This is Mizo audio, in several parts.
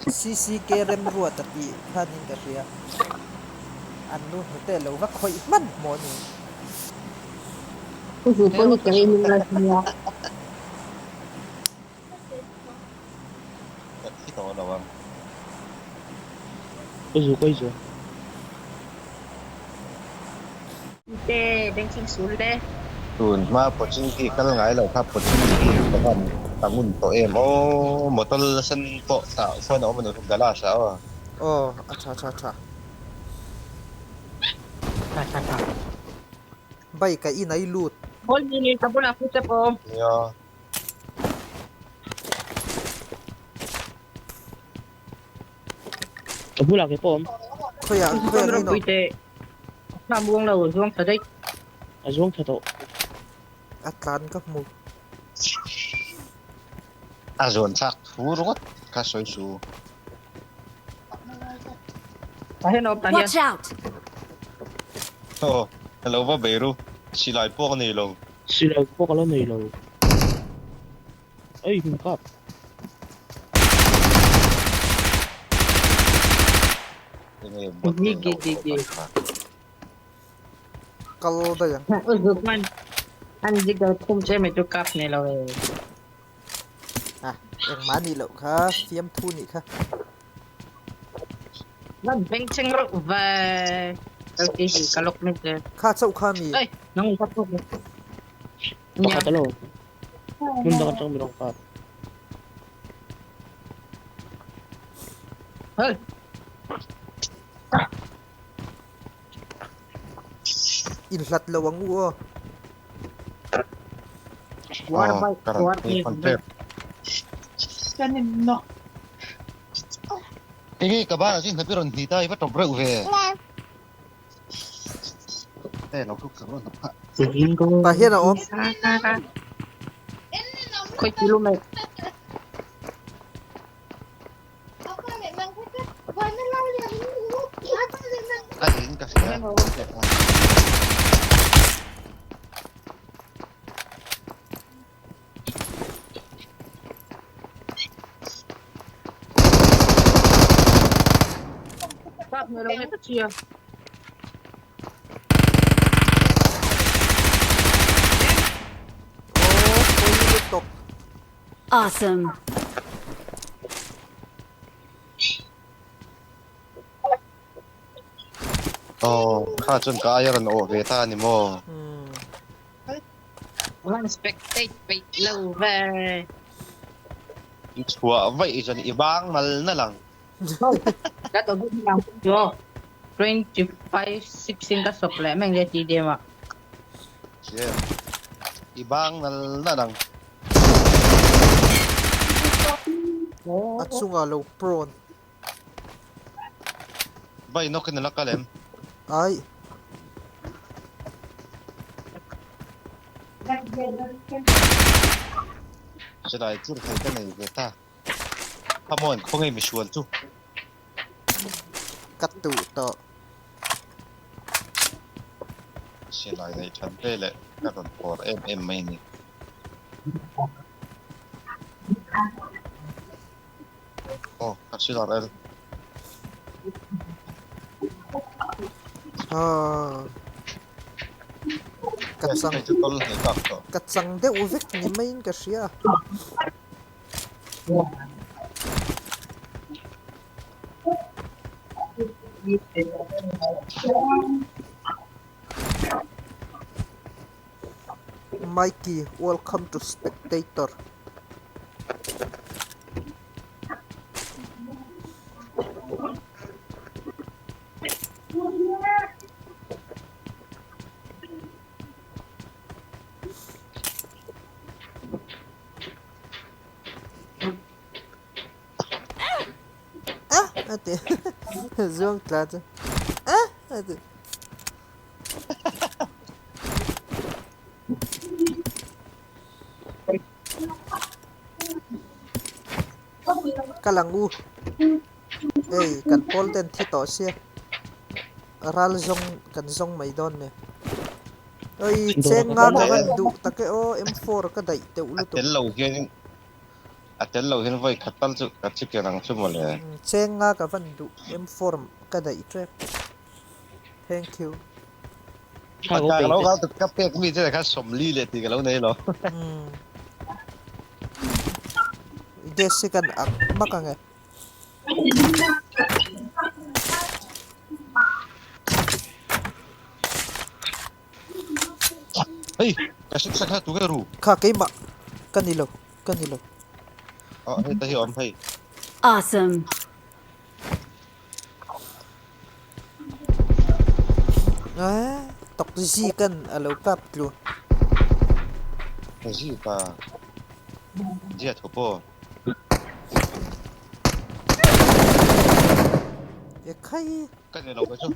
CCK Remruata tih kha niin ka hria. An nu hnute lo va khawih hman hmawh a ni. Ka thi tawh lo ang. Ka zu ka zu. Te bengchheng sul le. Tun hma Pochinki kal ngai lo kha Pochinki ka van ta ngun tawh em aw motor sen pawh tah chuan a awm a ni garage ah aw. Aw a tha tha tha. Tha tha tha. Bike a in a i lut. Ball ni ka bulah footstep a awm. Nia. Ka bulah ke pawh awm. Khawiah khawiah nge in awm? A muang lo a zuang thla daih. A zuang thla tawh. A tlan ka hmu. A zuan thlak thu ringawt kha sawi su. Tah hian a awm tah hian. Watch out! Aw lo va bei ru. Silai pawh ka nei lo. Silai pawh ka la nei lo. Ei min kap. Gi gi gi gi. Kal daih ang. Uzuk man. An jiggle khum che mai chu kap nei lo e. Ah, engmah nih loh kha, fiamthu nih kha. Van bengchheng reuh ve. Kal hi ka lawk mai che. Kha chauh kha mi. Ei, nang ka tuk. Pakhat alo. Hmun dang atang min rawn kap. Hey. Inhlat lo ang u aw. War bike, war bike. Enge ka banah chuan hnap i rawn hni ta i va tawp reuh ve. Te lo hruk sak rawh hnap kha. Tah hian a awm. Khawi ti lu mai. A in ka hria. Kap nei lo nge ka chhia. Aw pawi lutuk. Awesome. Aw kha chuan ka aia rawn awh ve ta a ni maw? Van spectate peih lo ve. I chhuah vaih chuan i vang nal nal ang. Ka to bik ang chu 25 6 in ka sawp leh mai nge ti dem ah. Chian i vang nal nal ang. A chungah lo prawn. Vai nawk in a la kal em? Ai. Silai chur thei ka nei ve ta. Come on, khawnge misual chu. Ka tuh tawh. Silai nei than ve leh ka rawn pawr em em mai a ni. Aw, ka silai el. Haa. Ka chang ka chang deuh vek ni maiin ka hria. Mikey, welcome to spectator. Ah! A ti. Zuang tla chu. Ah! A ti. Kal ang u. Ei, kan pawl ten thi tawh sia. Ral zawng kan zawng mai dawn nia. Oi, cheng nga ka van duh tak e aw, M4 ka daih teuh A lutuk. tel lo hian A tel lo hian vawi khat tal chu ka chicken ang chu mawle. Cheng nga ka van duh em form ka daih tep. Thank you. Ka lo ka pek mi che kha 40 leh tih ka lo nei lo. Gas hi kan ak hmak ang e. Hei, ka hre kha tu nge ru? Kha keimah ka ni lo, ka ni lo. Aw hei ta hi awm hei. Awesome. Ah, tok zi kan a lo kap tlu. Zi pa. Zia tho pawh. E khai. Ka ni lo ka chu.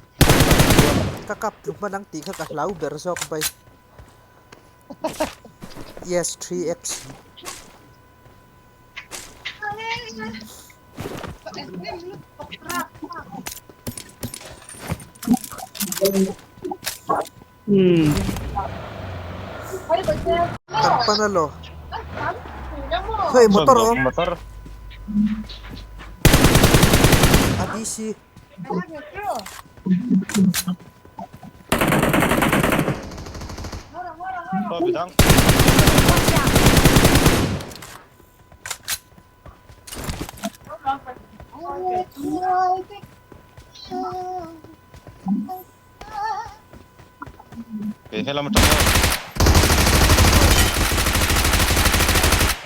Ka kap tlu hman ang tih kha ka hlau ber zawk bai. Yes, 3x. Kan pan alo. Hei motor awm. Motor. A DC. Watch out!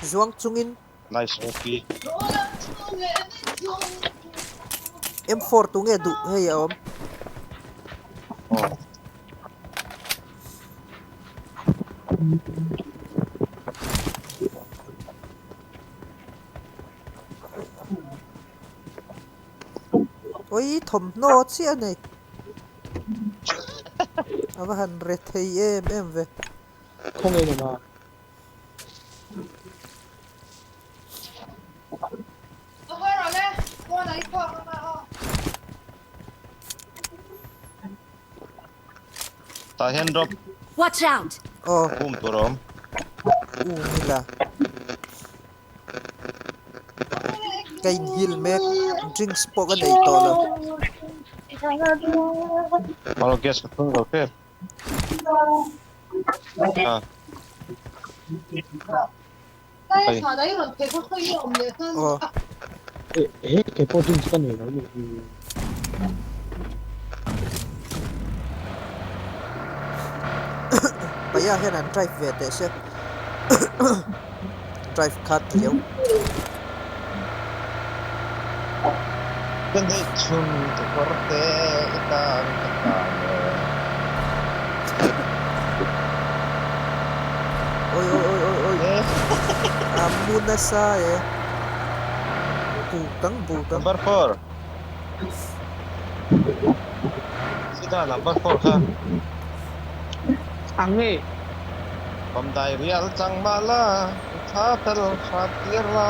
Zuang chungin. Nice OP. M4 tu nge duh hei a awm. Oh. Oi thawmhnaw chiah a nei. A va han re thei em em ve. Khawnge ni ma? Tah hian drop. Watch out! Aw. Hum tur a awm. U nila. Ka in heal mek. Drinks pawh ka nei tawh lo. Malo gas ka thung lo tep. Ah. Hei. Aw. He kei pawh drinks ka nei lo ni. Paia hian an drive ve teh se. Drive khat riau. Kan daih chhun ka kawr te i tan ka tan e. Oi oi oi oi oi. A mu nasa e. Bukang bukang. Number 4. Sida number 4 kha. Ang nge. Pamdai rial chang mah la, i tha fel hram tir la.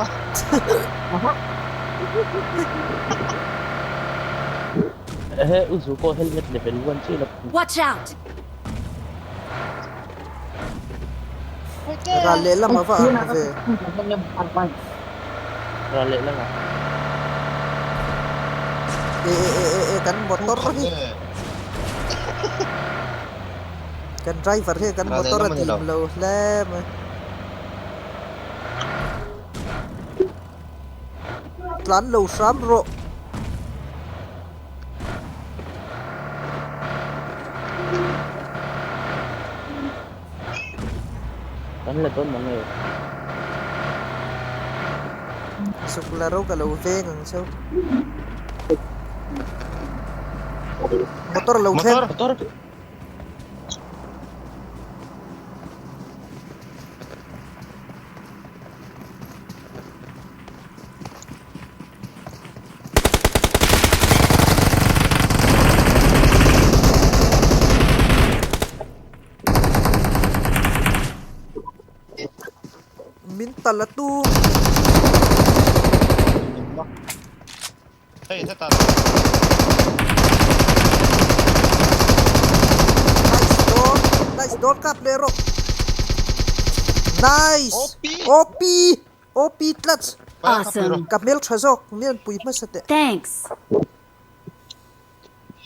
Ehe u zu pawh helmet level 1 chiah la phu. Watch out! Ral lehlam a va ang ve. Ral lehlam ah. E e e e e kan motor hi. Kan driver hian kan motor a dim lo hle mai. Tlan lo hram rawh. Kan la dawn mang e. Zuk la ro ka lo veng ang cheu. Motor lo thleng. Motor. Min tal a tu. Hei hetah. Nice dawn. Nice dawn kap leh rawh. Nice. OP. OP. OP tlats. Awesome. Ka hmel tha zawk mian pui hmasa teh. Thanks.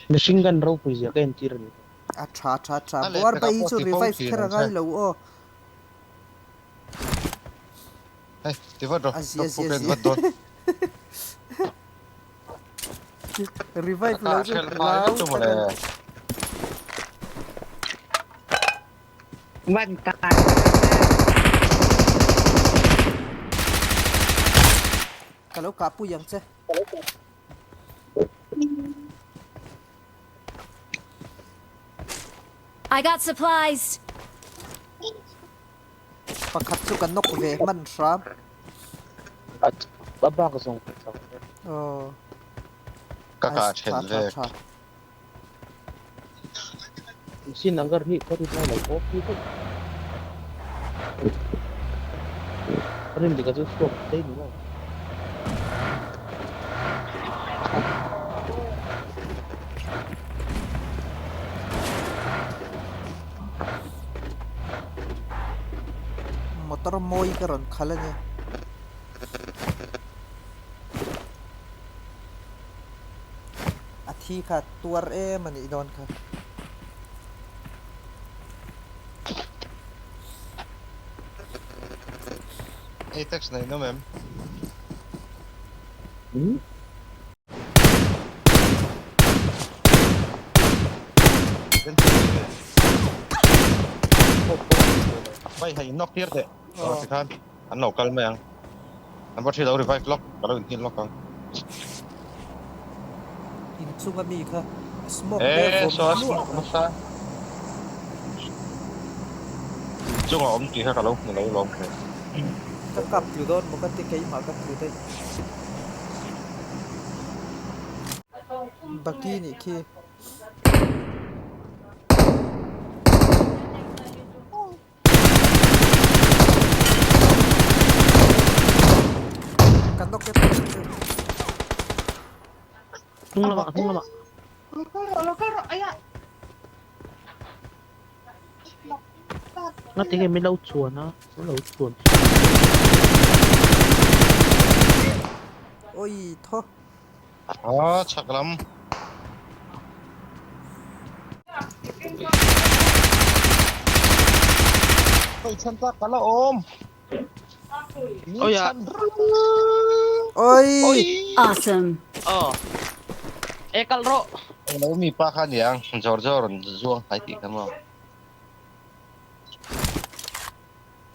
Machine gun ropui zia ka entir a ni. A tha tha tha. Buar bai hi chu revive kher a ngai lo aw. Hei, ti vat rawh. A zia zia zia. Revive lo chu hlau tak a ni. Van kai. Ka lo kah pui ang che. I got supplies. Pakhat chu ka nawk ve hman hram. A bak zawng ka chak. Aw. Ka kah then ve. Tha tha. Sin ang ka ri ka ri lai lo pawh khi vek. Rin dik a chu chhuak daih ni maw. Motor mawi ka rawn khalh a nia. A thi kha tuar em a nih dawn kha. Hei text nei nawm em? Vai hei knock tir teh. Aw tikhan an lo kal mai ang. Number 3 lo revive lawk ka lo inhil lawk ang. Inchunga mi kha smoke te Eh, vawm so a hluah smoke nasa. Inchunga awm tih kha ka lo hmu lo lawm hle. Ka kap tlu dawn maw ka ti keimah ka tlu daih. Baki nih khi. Kan nawk e pakhat chu. Hnung lamah hnung lamah. Lo kal rawh lo kal rawh aiah. Nga tinge min lo chuan a min lo chuan. Oi thaw. A chhak lam. Oi chhan tak ka la awm. Oi a. Oi. Awesome. Aw. E kal rawh. Englo mi pa kha niang zawr zawr rawn zuang hnai tih kha maw.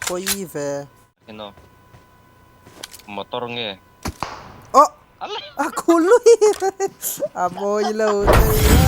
Pawi ve. Eno. Motor nge. Oh! A khului! A mawi lo thei a.